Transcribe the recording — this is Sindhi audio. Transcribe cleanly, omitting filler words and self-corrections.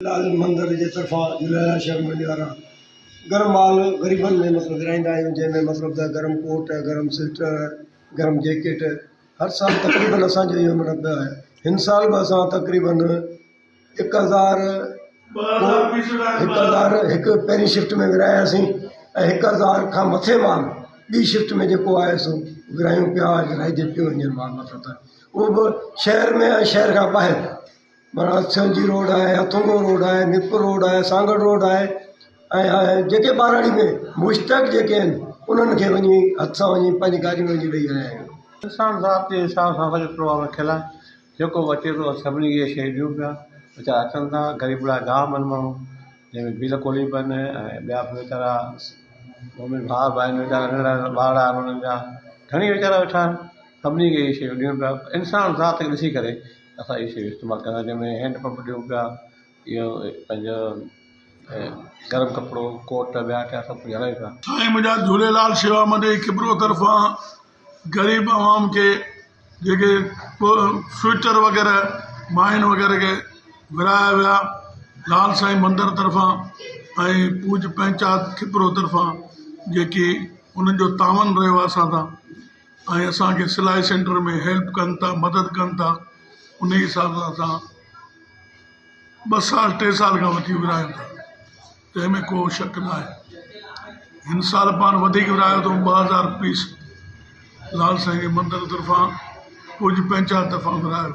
لال مندر جي طرفان جهوليلال شهر منڊي وارا گرم مال غريبن ۾ مطلب ورهائيندا آهيون جنهن ۾ مطلب ته گرم ڪوٽ گرم سوئيٽر گرم جيڪيٽ هر سال تقريبن اسانجو اهو مطلب آهي هن سال به اسان تقريبن هڪ هزار 1001 پهرين شفٽ ۾ ورهاياسين ۽ 1000 کان مٿي مال ٻي شفٽ ۾ جيڪو آهي سو ورهايون پيا ورهائجي پيو هينئر مال مطلب ته اهو به شهر ۾ ۽ شهر کان ٻاهر معنيٰ سيونجي روڊ آهي، هٿونگو روڊ آهي، ميرپور روڊ آهي، سانگهڙ روڊ آهي ۽ جيڪي ٻهراڙي ۾ مشتاق جيڪي آهن انهن کي وڃي هٿ سان وڃي پنهنجي گاڏي ۾ وڃي ڏئي آيا آهيون. انسان ذات جي حساب سان سڄو پروگرام رکيل آهي جيڪو به اچي ٿو سڀني کي اهي شيون ڏيون پيا ويچارا اچن ٿا غريبڙا جام آهن ماڻهو جنهن ۾ ڀيل ڪولهي به آهن ۽ ٻيا به ويچارا مومن ڀاء به آهن ويچارا ننڍڙا ٻارڙا آهن انهن جا گهڻي ويچارا ويٺا آهن سڀني کي اهي شيون ڏيون پيا انسان ذات کي ڏسي ڪري اسان اهي شيون استعمال ڪندا آهيون جنهن ۾ هينڊ پمپ ڏيون پيا اهو پنهنجو گرم ڪپڙو ڪوٽ ٻيا ٽيا سڀ ڪجهه هلايون پيا. سائين منهنجا جهوليلال شيوا منڊلي کپرو طرفان غريب عوام کي جيڪي سوئيٽر وغيره ماين وغيره کي ورهايا ويا لال سائين مندر طرفان ۽ پوڄ پنچات کپرو طرفان جيڪي انهن جو تعاون رهيو آهي اسان سان ۽ اسان کي سلائي سينٽر ۾ هيلپ ڪن ٿا مدد ڪن ٿا ان حساب سان اسان ٻه سال ٽي سال کان وٺي ورهايون ٿا تنهن ۾ ڪو شڪ نه آهي هن سال پاڻ وڌيڪ ورهايو اٿئون 2000 پيس لال سائين جي مندر طرفان ڪجهه پنچائت طرفان ورهايو.